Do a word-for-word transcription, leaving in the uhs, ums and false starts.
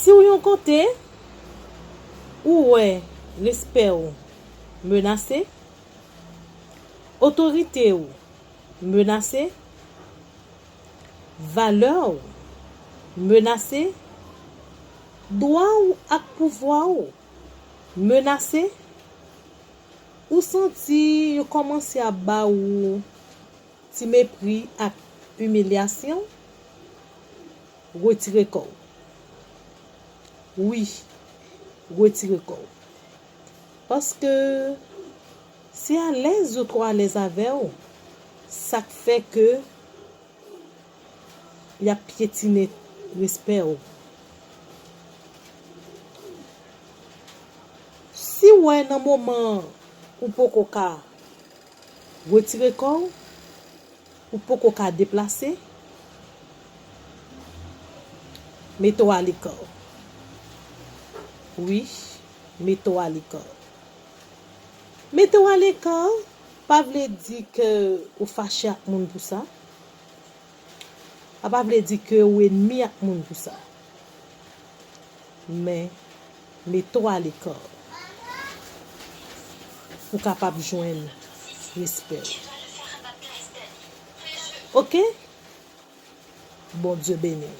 Si w yon kote, ou wè respè w menase, otorite w menase, valè w menase, dwa w ak pouvwa w menase, ou santi yo kòmanse ap ba ou ti mepri ak imilyasyon, retire kò w. Wi, retire kò w. Paske se alèz yo twò alèz avè w, sa k fè ke y ap pyetine respè w. Si w wè nan moman ou poko ka retire kò w, ou poko ka deplase, mete w alekò. Wi, mete w alekò. Mete w alekò pa vle di ke ou fache ak moun pou sa. Sa pa vle di ke ou enmi ak moun pou sa. Men, mete w alekò pou w kapab jwenn respè w. Oke? Bondye beni w.